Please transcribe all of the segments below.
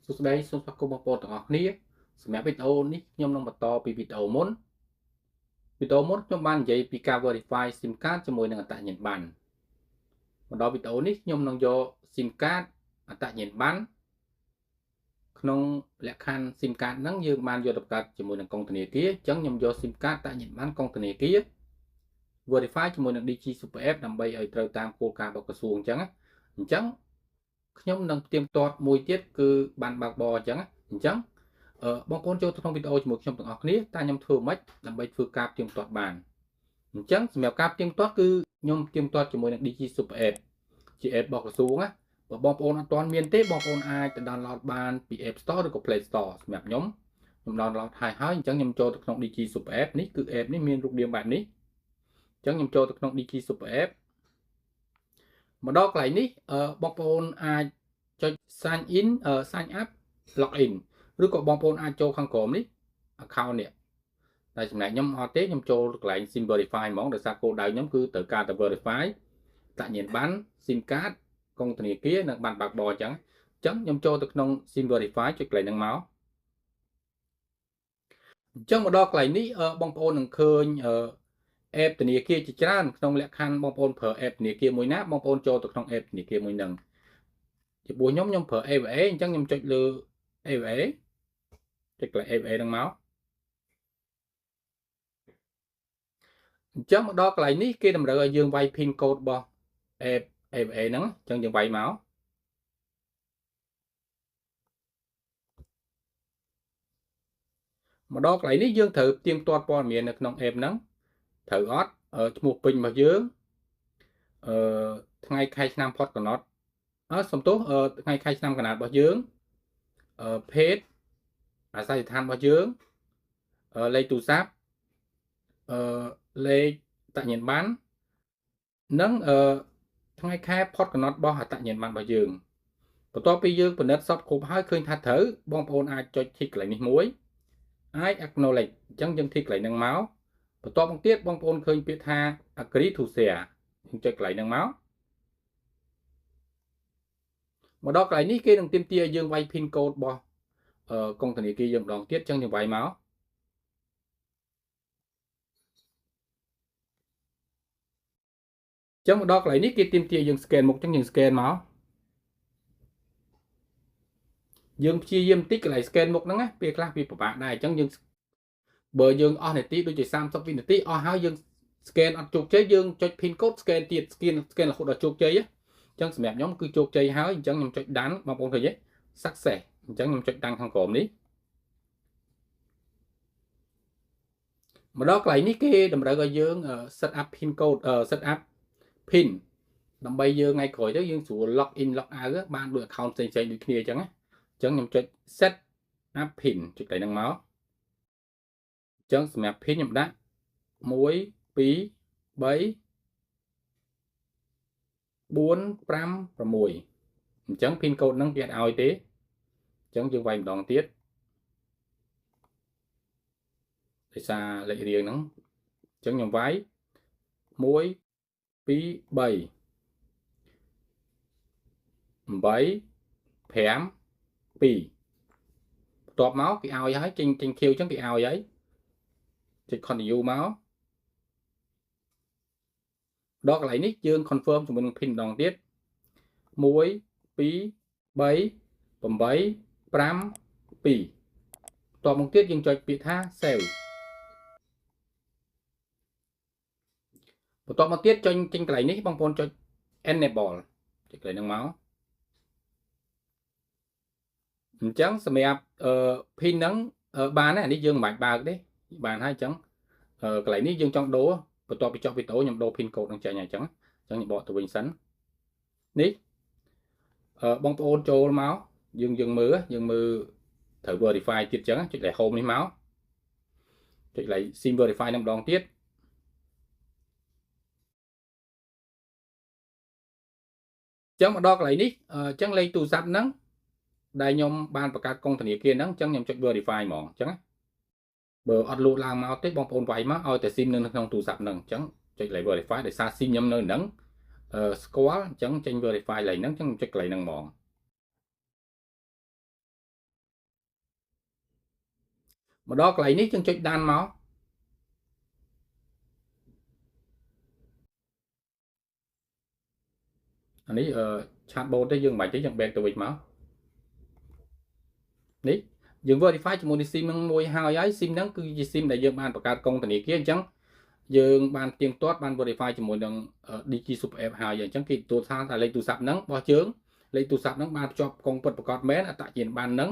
សួស្តីសូមស្វាគមន៍បងប្អូនទាំងអស់គ្នាសម្រាប់វីដេអូនេះខ្ញុំនឹងបន្តពីវីដេអូមុនវីដេអូមុនខ្ញុំបាននិយាយពីការ verify SIM card ជាមួយនឹងអត្តសញ្ញាណប័ណ្ណមកដល់វីដេអូនេះខ្ញុំនឹងយក SIM card អត្តសញ្ញាណប័ណ្ណក្នុងលក្ខខណ្ឌ SIM card ហ្នឹងយើងបានយកទៅបង្កើតជាមួយនឹងកុងធនាគារអញ្ចឹងខ្ញុំយក SIM card អត្តសញ្ញាណប័ណ្ណកុងធនាគារ verify ជាមួយនឹង Digi Super App ដើម្បីឲ្យត្រូវតាមគោលការណ៍របស់ក្រសួងអញ្ចឹងអញ្ចឹងខ្ញុំនឹងផ្ទៀងផ្ទាត់មួយទៀតគឺបានបើកបរអញ្ចឹងអញ្ចឹងបងប្អូនចូលទៅក្នុងវីដេអូជាមួយខ្ញុំទាំងអស់គ្នាតើខ្ញុំធ្វើម៉េចដើម្បីធ្វើការផ្ទៀងផ្ទាត់បានអញ្ចឹងសម្រាប់ការផ្ទៀងផ្ទាត់គឺខ្ញុំផ្ទៀងផ្ទាត់ជាមួយនឹង Digi Super App ជា app របស់ក្រសួងណាបើបងប្អូនអត់ទាន់មានទេបងប្អូនអាចទៅ download បានពី App Store ឬក៏ Play Store សម្រាប់ខ្ញុំខ្ញុំ download ហើយហើយអញ្ចឹងខ្ញុំចូលទៅក្នុង Digi Super App នេះគឺ app នេះមានរូបរាងបែបនេះអញ្ចឹងខ្ញុំចូលទៅក្នុង Digi Super App មកដល់កន្លែងនេះបងប្អូនអាចចុច sign in sign up log in ឬក៏បងប្អូនអាចចូលខាងក្រោមនេះ account នេះតែចំណែកខ្ញុំអត់ទេខ្ញុំចូលកន្លែង SIM verify ហ្មងដោយសារគោលដៅខ្ញុំគឺត្រូវការតែ verify អត្តសញ្ញាណប័ណ្ណ SIM card កុងធនាគារនិងប័ណ្ណបើកបរអញ្ចឹងអញ្ចឹងខ្ញុំចូលទៅក្នុង SIM verify ចុចកន្លែងហ្នឹងមកអញ្ចឹងមកដល់កន្លែងនេះបងប្អូននឹងឃើញ app ធនាគារជាច្រើនក្នុងលក្ខខណ្ឌបងប្អូនប្រើ app ធនាគារមួយណាបងប្អូនចូលទៅក្នុង app ធនាគារមួយហ្នឹងចំពោះខ្ញុំខ្ញុំប្រើ ABA អញ្ចឹងខ្ញុំចុចលើ ABA ចុចកន្លែង ABA ហ្នឹងមកអញ្ចឹងមកដល់កន្លែងនេះគេតម្រូវឲ្យយើងវាយ PIN code របស់ app ABA ហ្នឹងអញ្ចឹងយើងវាយមកមកដល់កន្លែងនេះយើងត្រូវផ្ទៀងផ្ទាត់ព័ត៌មាននៅក្នុង app ហ្នឹងត្រូវអត់ឈ្មោះពេញរបស់យើងអឺថ្ងៃខែឆ្នាំផុតកំណត់សំទោសថ្ងៃខែឆ្នាំកំណត់របស់យើងភេទអាសយដ្ឋានរបស់យើងលេខទូរស័ព្ទលេខអត្តសញ្ញាណប័ណ្ណនិងថ្ងៃខែផុតកំណត់របស់អត្តសញ្ញាណប័ណ្ណរបស់យើងបន្ទាប់ពីយើងពិនិត្យសពគ្រប់ហើយឃើញថាត្រូវបងប្អូនអាចចុចធីកកន្លែងនេះមួយ I acknowledge អញ្ចឹងយើងធីកកន្លែងហ្នឹងមកបន្ទាប់មកទៀតបងប្អូនឃើញពាក្យថា agree to share យើងចុចកន្លែងហ្នឹងមកមកដល់កន្លែងនេះគេនឹងទាមទារឲ្យយើងវាយ PIN code របស់កុងធនាគារយើងម្ដងទៀតអញ្ចឹងយើងវាយមកអញ្ចឹងមកដល់កន្លែងនេះគេទាមទារយើង scan មុខអញ្ចឹងយើង scan មកយើងព្យាយាមតិចកន្លែង scan មុខហ្នឹងណាពេលខ្លះវាពិបាកដែរអញ្ចឹងយើងបើយើងអស់នាទីដូចជា30វិនាទីអស់ហើយយើង scan អត់ជោគជ័យយើងចុច pin code scan ទៀត scan រហូតដល់ជោគជ័យអញ្ចឹងសម្រាប់ខ្ញុំគឺជោគជ័យហើយអញ្ចឹងខ្ញុំចុច done បងប្អូនឃើញទេ success អញ្ចឹងខ្ញុំចុច done ខាងក្រោមនេះមកដល់កន្លែងនេះគេតម្រូវឲ្យយើង set up pin code set up pin ដើម្បីយើងថ្ងៃក្រោយទៅយើងស្រួល log in log out បានដូច account ផ្សេងៗដូចគ្នាអញ្ចឹងណាអញ្ចឹងខ្ញុំចុច set up pin ចុចកន្លែងហ្នឹងមកអញ្ចឹងសម្រាប់ pin ខ្ញុំដាក់1 2 3 4 5 6អញ្ចឹង pin code ហ្នឹងគេអត់ឲ្យទេអញ្ចឹងយើងវាយម្ដងទៀតដោយសារលេខរៀងហ្នឹងអញ្ចឹងខ្ញុំវាយ1 2 3 8 5 2បន្ទាប់មកគេឲ្យហើយចេញចេញខៀវអញ្ចឹងគេឲ្យហើយចុច continue មកដល់កន្លែងនេះយើង confirm ជាមួយនឹង pin ម្ដងទៀត1 2 3 8 5 2បន្ទាប់មកទៀតយើងចុចពាក្យថា save បន្ទាប់មកទៀតចុចចេញកន្លែងនេះបងប្អូនចុច enable ចុចកន្លែងហ្នឹងមកអញ្ចឹងសម្រាប់ pin ហ្នឹងបានហើយអានេះយើងមិនបាច់បើកទេបានហើយអញ្ចឹងកន្លែងនេះយើងចង់ដូរបន្ទាប់ពីចប់វីដេអូខ្ញុំដូរ pin code នឹងចេញហើយអញ្ចឹងខ្ញុំបកទៅវិញសិននេះបងប្អូនចូលមកយើងមើលយើងមើលត្រូវ verify ទៀតអញ្ចឹងចុចលេខ home នេះមកចុចលេខ sim verify នឹងម្ដងទៀតអញ្ចឹងមកដល់កន្លែងនេះអញ្ចឹងលេខទូរស័ព្ទហ្នឹងដែលខ្ញុំបានបង្កើតកុងធនាគារហ្នឹងអញ្ចឹងខ្ញុំចុច verify ហ្មងអញ្ចឹងបើអត់លូតឡើងមកទេបងប្អូនវាយមកឲ្យតែ SIM នៅក្នុងទូរស័ព្ទហ្នឹងអញ្ចឹងចុចលេខ verify ដោយសារ SIM ខ្ញុំនៅហ្នឹងស្គាល់អញ្ចឹងចេញ verify លេខហ្នឹងអញ្ចឹងចុចកន្លែងហ្នឹងហ្មង មកដល់កន្លែងនេះយើងចុច done មកអានេះ chat bot ទេយើងមិនបាច់ទេយើង back ទៅវិញមកនេះយើង verify ជាមួយនឹង SIM ហ្នឹងមួយហើយហើយ SIM ហ្នឹងគឺជា SIM ដែលយើងបានបង្កើតកុងធនាគារអញ្ចឹងយើងបានទៀងទាត់បាន verify ជាមួយនឹង Digi Super App ហើយអញ្ចឹងគេទទួលថាលេខទូរស័ព្ទហ្នឹងរបស់យើងលេខទូរស័ព្ទហ្នឹងបានភ្ជាប់កុងពិតប្រាកដមែនអត្តសញ្ញាណប័ណ្ណហ្នឹង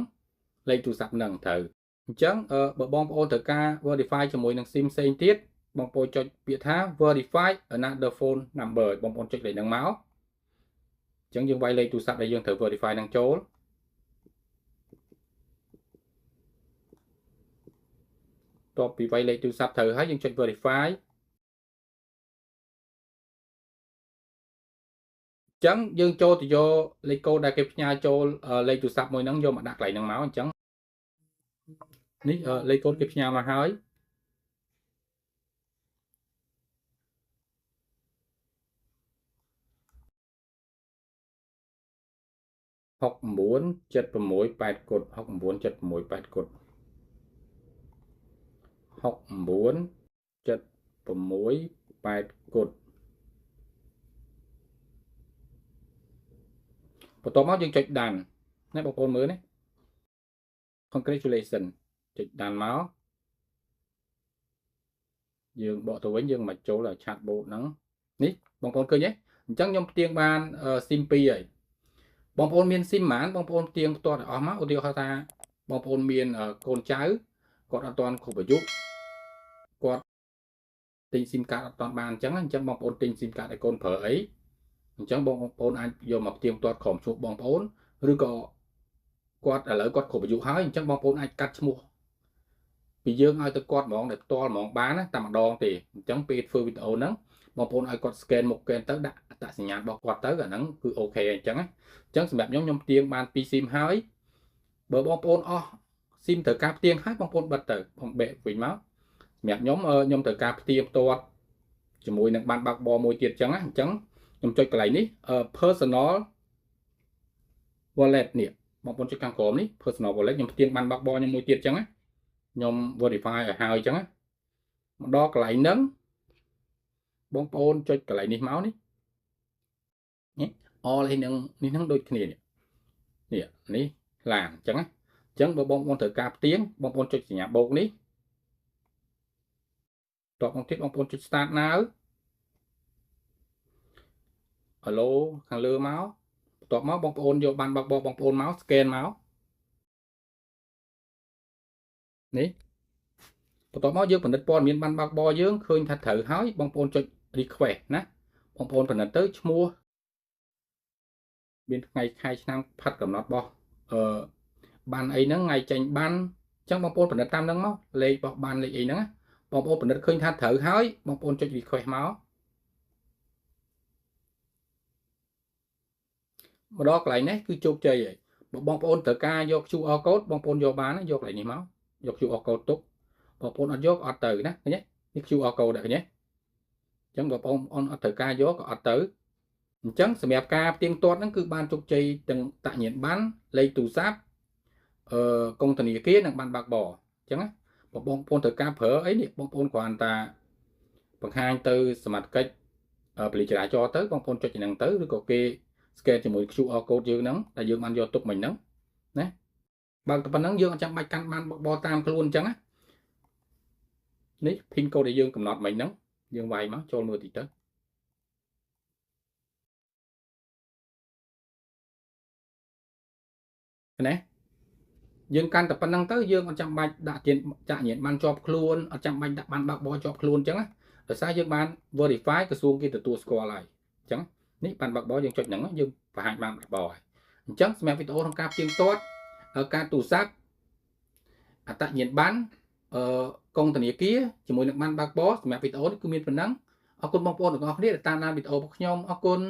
លេខទូរស័ព្ទហ្នឹងត្រូវអញ្ចឹងបើបងប្អូនត្រូវការ verify ជាមួយនឹង SIM ផ្សេងទៀតបងប្អូនចុចពាក្យថា verify another phone number បងប្អូនចុចលេខហ្នឹងមកអញ្ចឹងយើងវាយលេខទូរស័ព្ទដែលយើងត្រូវ verify ហ្នឹងចូលតបពីវាយលេខទូរស័ព្ទត្រូវហើយយើងចុច verify ចឹងយើងចូលទៅយកលេខកូដដែលគេផ្ញើចូលលេខទូរស័ព្ទមួយហ្នឹងយកមកដាក់កន្លែងហ្នឹងមកអញ្ចឹងនេះលេខកូដគេផ្ញើមកហើយ6976 8គុត6976 8គុត6976 8គុតបន្ទាប់មកយើងចុច done ណាបងប្អូនមើលនេះ congratulation ចុច done មកយើងបកទៅវិញយើងមកចូលដល់ chat bot ហ្នឹងនេះបងប្អូនឃើញទេអញ្ចឹងខ្ញុំផ្ទៀងបាន SIM 2ហើយបងប្អូនមាន SIM ប៉ុន្មានបងប្អូនផ្ទៀងផ្ទាត់ឲ្យអស់មកឧទាហរណ៍ថាបងប្អូនមានកូនចៅគាត់អត់ទាន់គ្រប់អាយុគាត់ទិញ SIM កាតអត់ទាន់បានអញ្ចឹងបងប្អូនទិញ SIM កាតឲ្យកូនប្រើអីអញ្ចឹងបងប្អូនអាចយកមកផ្ទៀងផ្ទាត់ក្រុមឈ្មោះបងប្អូនឬក៏គាត់ឥឡូវគាត់គ្រប់អាយុហើយអញ្ចឹងបងប្អូនអាចកាត់ឈ្មោះពីយើងឲ្យទៅគាត់ហ្មងដែលផ្ទាល់ហ្មងបានណាតែម្ដងទេអញ្ចឹងពេលធ្វើវីដេអូហ្នឹងបងប្អូនឲ្យគាត់ scan មុខ scan ទៅដាក់អត្តសញ្ញាណរបស់គាត់ទៅអាហ្នឹងគឺ OK អញ្ចឹងណាអញ្ចឹងសម្រាប់ខ្ញុំផ្ទៀងបាន2 SIM ហើយបើបងប្អូនអស់ SIM ត្រូវការផ្ទៀងហើយបងប្អូនបិទទៅបងបែកវិញមកសម្រាប់ខ្ញុំខ្ញុំត្រូវការផ្ទៀងផ្ទាត់ជាមួយនឹងបានបើកបរមួយទៀតអញ្ចឹងណាអញ្ចឹងខ្ញុំចុចកន្លែងនេះ personal wallet នេះបងប្អូនចុចខាងក្រោមនេះ personal wallet ខ្ញុំផ្ទៀងបានបើកបរខ្ញុំមួយទៀតអញ្ចឹងណាខ្ញុំ verify ឲ្យហើយអញ្ចឹងណាមកដល់កន្លែងហ្នឹងបងប្អូនចុចកន្លែងនេះមកនេះនេះ all នេះនឹងនេះនឹងដូចគ្នានេះនេះនេះឡានអញ្ចឹងណាអញ្ចឹងបើបងប្អូនត្រូវការផ្ទៀងបងប្អូនចុចសញ្ញាបូកនេះតបមកទៀតបងប្អូនចុច start now ឡូខាងលើមកបន្ទាប់មកបងប្អូនយកបានបើកបរបងប្អូនមក scan មកនេះបន្ទាប់មកយើងពិនិត្យព័ត៌មានបានបើកបរយើងឃើញថាត្រូវហើយបងប្អូនចុច request ណាបងប្អូនពិនិត្យទៅឈ្មោះមានថ្ងៃខែឆ្នាំផាត់កំណត់របស់បានអីហ្នឹងថ្ងៃចេញបានអញ្ចឹងបងប្អូនពិនិត្យតាមហ្នឹងមកលេខរបស់បានលេខអីហ្នឹងបងប្អូនពិនិត្យឃើញថាត្រូវហើយបងប្អូនចុច request មកមកដល់កន្លែងនេះគឺជោគជ័យហើយបើបងប្អូនត្រូវការយក QR code បងប្អូនយកបានយកកន្លែងនេះមកយក QR code ទុកបងប្អូនអត់យកអត់ទៅណាឃើញទេនេះ QR code ដែរឃើញទេអញ្ចឹងបងប្អូនអត់ត្រូវការយកក៏អត់ទៅអញ្ចឹងសម្រាប់ការផ្ទៀងផ្ទាត់ហ្នឹងគឺបានជោគជ័យទាំងតញ្ញាណប័ណ្ណលេខទូរស័ព្ទកុងធនាគារនិងបានបើកបរអញ្ចឹងណាបងប្អូនត្រូវការប្រើអីនេះបងប្អូនគ្រាន់តែបង្ហាញទៅសមត្ថកិច្ចប៉ូលីសចរាចរណ៍ទៅបងប្អូនចុចហ្នឹងទៅឬក៏គេ scan ជាមួយ QR code យើងហ្នឹងដែលយើងបានយកទុកមិញហ្នឹងណាបើតែប៉ុណ្ណឹងយើងអត់ចាំបាច់កាន់បានបរតាមខ្លួនអញ្ចឹងណានេះ pin code ដែលយើងកំណត់មិញហ្នឹងយើងវាយមកចូលមើលតិចទៅណាយើងកាន់តែប៉ុណ្ណឹងទៅយើងអត់ចាំបាច់ដាក់ទៀនចាក់ញៀនបានជាប់ខ្លួនអត់ចាំបាច់ដាក់បានបើកបរជាប់ខ្លួនអញ្ចឹងណាដោយសារយើងបាន verify ក្រសួងគេទទួលស្គាល់ហើយអញ្ចឹងនេះបានបើកបរយើងចុចហ្នឹងយើងបង្ហាញបានបើកបរហើយអញ្ចឹងសម្រាប់វីដេអូក្នុងការផ្ទៀងផ្ទាត់ការទូរស័ព្ទអត្តញ្ញាណប័ណ្ណកុងធនាគារជាមួយនឹងបានបើកបរសម្រាប់វីដេអូនេះគឺមានប៉ុណ្ណឹងអរគុណបងប្អូនទាំងអស់គ្នាដែលតាមដានវីដេអូរបស់ខ្ញុំអរគុណ។